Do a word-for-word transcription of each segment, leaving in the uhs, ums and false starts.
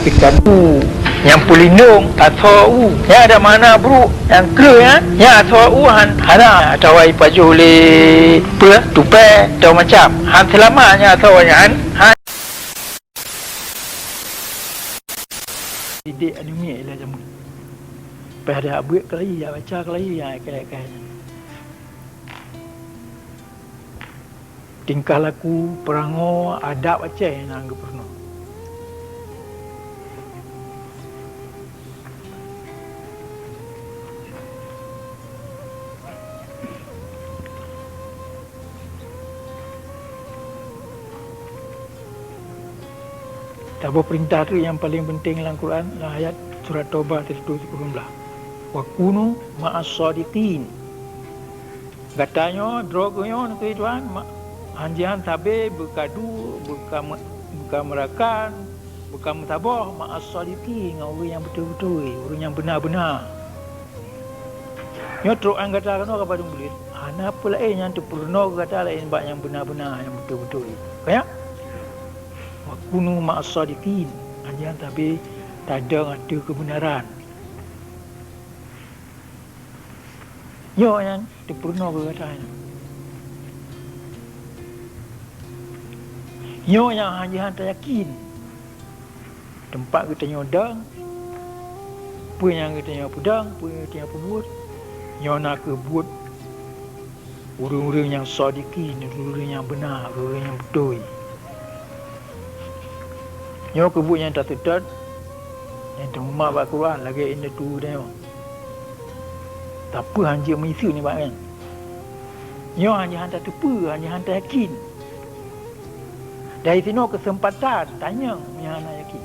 Ikan u nyang peulindong asoe u, nyan ada makna brôk nyang kreueh nyan, nyan asoe u han-, hana atawa ipajoh lé peue tupée atau macam, han seulamat nyan asoe nyan, han. Didik aneuk miet lé jameun. Pih ada beuet keulayi, baca keulayi nyang keu-keu nyan. Tingkah laku, peurangoe, adab Aceh nyang geupeurunoe. Saboh peurintah teuk nyang paleng peunteng lam Quran, lam ayat surat Taubah siratu sikureueng blaih, "Wa kunu ma'as shadiqin." Gata nyoe, droe geuh nyoe, neukheun Tuhan, ma-, han jihan sabe beukadu, beuka-, beukameurakan, beukameusaboh, ma'as shadiqin, ngon ureuëng nyang beutôi-beutôi, ureuëng nyang beuna-beuna. Nyoe trok án gata keunoe ka padub buleuen, hana peue laén nyang teupeurunoe keu gata laén bak nyang beuna-beuna, nyang beutôi-beutôi. Ka nyan? "Wa kunu ma'as shadiqin." Han jihan sabe tadong ateueh keubeunaran. Nyoe nyang teupeurunoe keu gata nyoe. Nyoe nyang han jihan tayakin. Teumpat geutanyoe dong, peue nyang geutanyoe peudong, peue nyang geutanyoe peubuet, nyoe na kheueh buet ureuëng-ureuëng nyang shadiqin, ureuëng-ureuëng nyang beuna, ureuëng-ureuëng nyang beutôi. Nyoe kheueh buet nyang taseutôt, nyang teumumat bak Quran lagée indatu tanyoe. Tapi han jeuet meuiseuk nibak nyan. Nyoe han jihan tateupeue, han jihan tayakin. Dari sinoe keuseumpatan tanyong nyang hana yakin.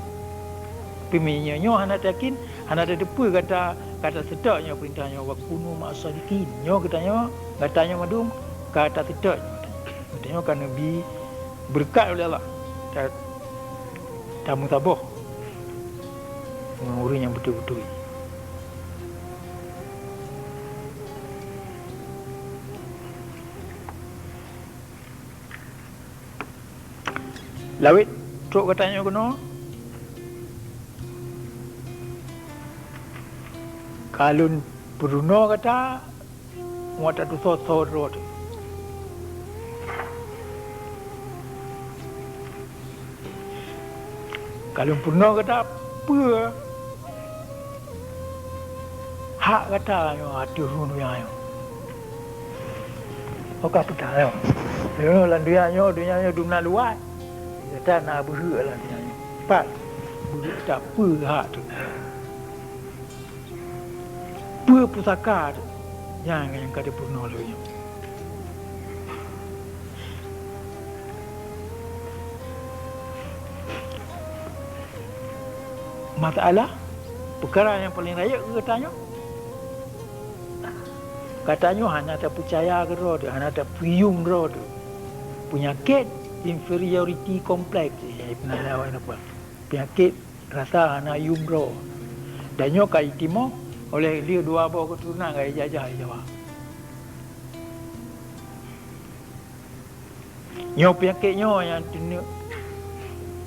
Tapi meunyoe nyoe hana tayakin, hana tateupeue gata, gata seutôt nyoe peurintah nyoe, "Wa kunu ma'as shadiqin." Nyoe geutanyoe, gata nyoe mandum ka taseutôt nyoe. Geutanyoe ka neubi beureukat uleh Allah. Ta-, tameusaboh ngon ureuëng nyang beutôi-beutôi. Lawét trok gata nyoe keunoe, ka lôn peurunoe gata ngon ata tusoe-soe droe teuh. Ka lôn peurunoe gata peue hak gata nyoe ateueh ureuëng donya nyoe. Oka peugah nyoe, nyoe lam donya nyoe, donya nyoe dum na luwat. Gata na beuheuek lam donya nyoe. Pat beuheuek gata peue hak teuh? Peue pusaka nyan nyang ka teupeurunoe lé nyoe? Masalah peukara nyang paleng rayeuk keu geutanyoe, geutanyoe hana tapeucaya keudroe teuh, hana tapeuyuem droe teuh. Peunyakét inferiority complex, eh, peunalah awaknyan peugah. Peunyakét rasa hana yuem droe. Dan nyoe ka jitimoh oleh lheueh dua boh keuturonan ka jijajah di Jawa. Nyoe peunyakét nyoe nyang keuneuk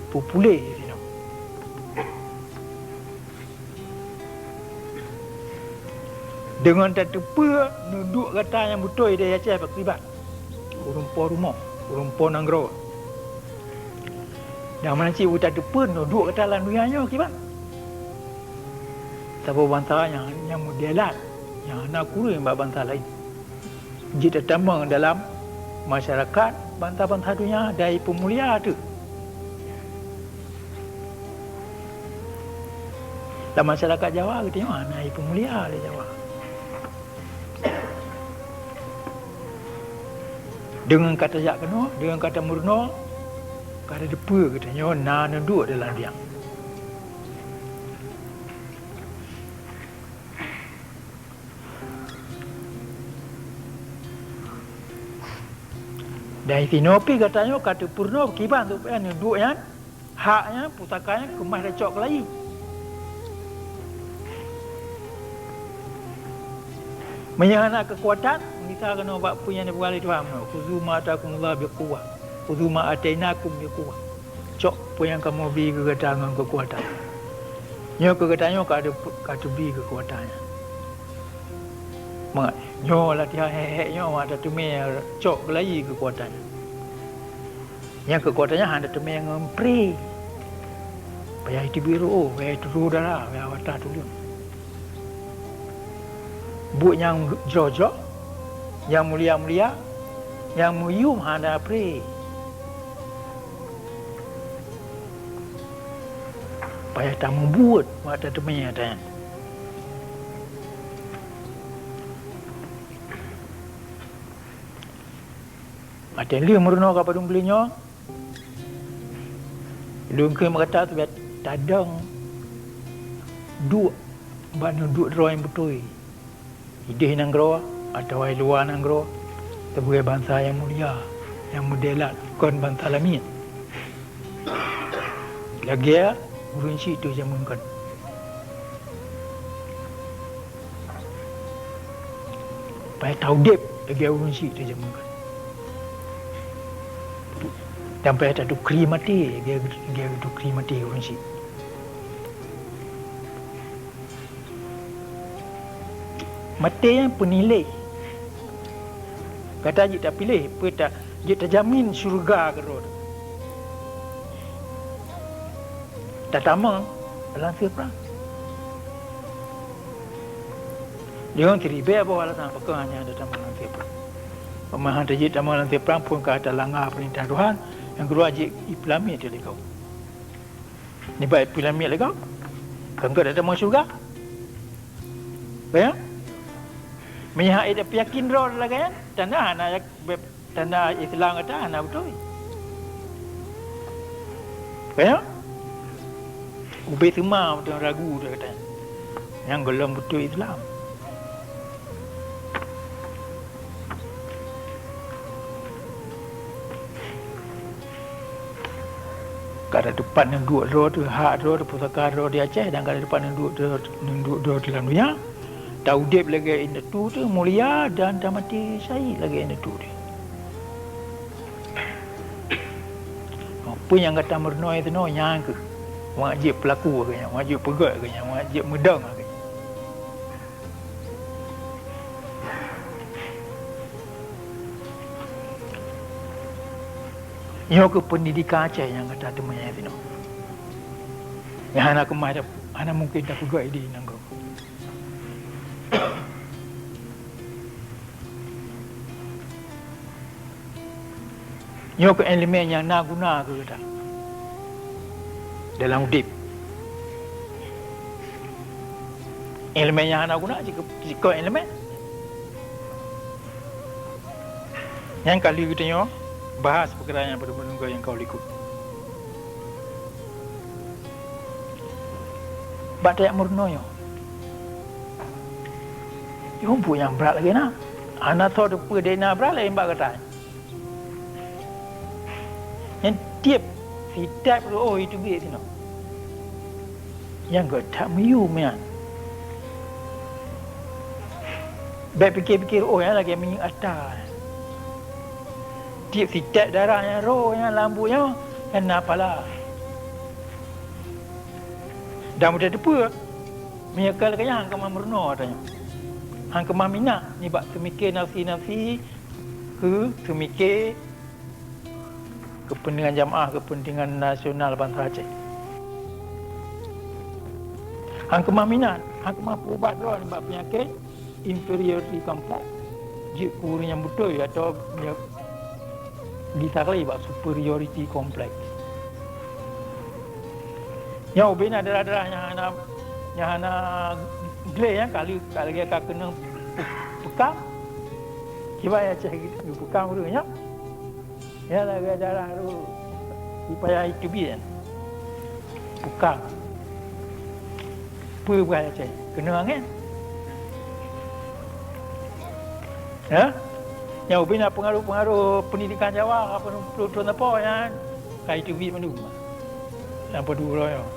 peupuléh sinoe. Deungon tateupeue neuduek gata nyang beutôi di Aceh pakriban. Ureuëng po rumoh, ureuëng po nanggroe. Dan meunan cit beutateupeue neuduek gata lam donya nyoe kiban. Saboh bansa nyang, nyang meudèelat, nyang hana kureueng bak bansa laén. Jeuet tatamong dalam masyarakat bansa-bansa donya dan ipeumulia teuh. Lam masyarakat Jawa geutanyoe hana ipeumulia lé Jawa. Deungon ka tajak keunoe, deungon ka tameurunoe, ka tateupeue geutanyoe na neuduek dalam donya. Dan sinoe pih geutanyoe ka teupeurunoe kiban supaya neuduek nyan, hak nyan, pusaka nyan keumah tacok keulayi. Meunyoe hana keukuatan, mita keunoe bak peue nyang neupeugah lé Tuhan, "Khudzu ma atakumullahu biquwwah, khudzu ma atainakum biquwwah." Cok peue nyang kamoe bi keu gata ngon keukuatan. Nyoe keu geutanyoe ka teubi keukuatan nyan. Mangat nyoe latihan hék-hék nyoe, mangat tateumé cok geulayi keukuatan nyan. Nyang keukuatan nyan hana teumé ngon pré. Payah iteubiet reu'oh, payah iteuroh dara, payah watah tuleueng. Buet nyang jroh-jroh, nyang mulia-mulia, nyang meuyuem hana pré. Payah tameubuet mangat tateumé ata nyan. Watèe lheueh meurunoe ka padum buleuen nyoe, lôn kheun bak gata, teubiet tadong duek bak neuduek droe nyang beutôi, idéh nanggroe atawa i luwa nanggroe, sibagoe bansa nyang mulia, nyang meudelat, kon bansa lamiet. Lagèe ureueng chik teuh jameun kon. Payah taudép lagèe ureueng chik teuh jameun kon. Dan payah tatukri maté lagèe, lagèe tatukri maté ureueng chik. Maté nyan peuniléh. Gata jeuet tapiléh, peue ta-, jeuet tajamin syeuruga keudroe. Tatamong lam lansé prang. Deungon siribèe boh alasan pakon hana tatamong lam lansé prang. Meunyoe hana jeuet tamong lam lansé prang, phon ka talangga peurintah Tuhan, nyang keudua jeuet ipeulamiet lé gob. Nibak ipeulamiet lé gob, kon gata tamong syeuruga. Ka nyan? Meunyoe hana peuyakin droe lagèe nyan, tanda hana yak-, bèk, tanda Islam gata hana beutôi. Ka nyan? Ubé teuma mantong ragu gata nyan. Nyang gohlom beutôi Islam. Ka teupat neuduek droe teuh, hak droe teuh, pusaka droe di Aceh, dan ka teupat neuduek droe, neuduek droe teuh lam donya. Taudép lagèe indatu teuh, mulia, dan tamaté syahid lagèe indatu teuh. Peue nyang gata meurunoe sinoe nyan kheueh, mangat jeuet peulaku lagèe nyan, mangat jeuet peugèt lagèe nyan, mangat jeuet meudong lagèe nyan. Nyoe keuh peundidekan Aceh nyang gata teumanyai sinoe. Nyang hana keumah, hana mungken tapeugah idéh nanggroe. Nyoe keuh ileumèe nyang na guna keu gata dalam udép. Ileumèe nyang hana guna jikeu-, jikeu ileumèe. Nyan ka lheueh geutanyoe bahas peukara nyang padum-padum nyang ka likot. Bak tajak meurunoe nyoe, nyoe buet nyang brat lagèe na. Hana soe teupeue dèh na brat laén bak gata. Nyan tiep sitat reu'oh iteubiet sinoe. Nyang geuh that meuyuem nyan. Bèk pike-pike reu'oh nyan lagèe minyeuk ata. Tiep sitat darah nyang rô nyan lam buet nyoe, nyan na phala. Dan meuteupeue, meunyoe ka lagèe nyan han keumah meurunoe ata nyoe. Han keumah minah nibak seumiké nafsi-nafsi keu seumiké keupeuntengan jamaah, keupeuntengan nasional bansa Aceh. Han keumah minah, han keumah peuubat droe nibak peunyakét inferiority complex, jeuet keu ureueng nyang beutôi atawa bisa kali bak superiority complex. Nyoe ubé na daerah-daerah nyang hana, nyang hana gleh nyan, ka lheueh, ka lagèe ka keunong peukam. Kiban Aceh geupeukam ureueng nyan. Nyan lagèe daerah tu, di payah iteubiet nyan. Peukam. Peue buet Aceh? Keunong angén. Ya? Nyang ubé na peungaruh-peungaruh peundidekan Jawa, apa tu, tu, tu, apa nyan? Ka iteubiet mandum. Lam padum uroe nyoe.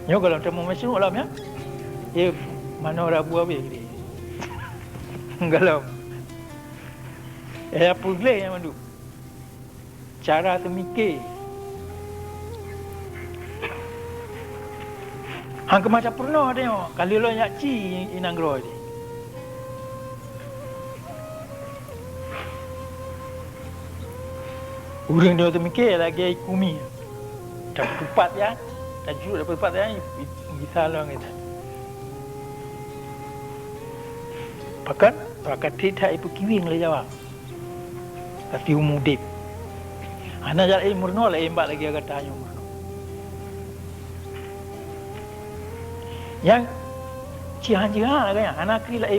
Nyoe gohlom tamong masuk lom, ya. Ya, manoe rabu habéh. Gohlom. Ya, peue gleh nyan mandum. Cara seumiké. Han keumah tapeurunoe tanyoe, ka lheueh lôn jak ci i nanggroe jih. Ureuëng nyoe teumike lagée iku mie. Tapeutupat nyan, tajuruk tapeutupat nyan, i-, i-, gisa lom gata. Pakon? Bak ka treb that ipeukiweng lé Jawa. Tapi umu udeb. Hana jak laén meurunoe, laén bak lagée gata nyoe meurunoe. Nyang ci han jeuha lagée nyan, hana kri laén.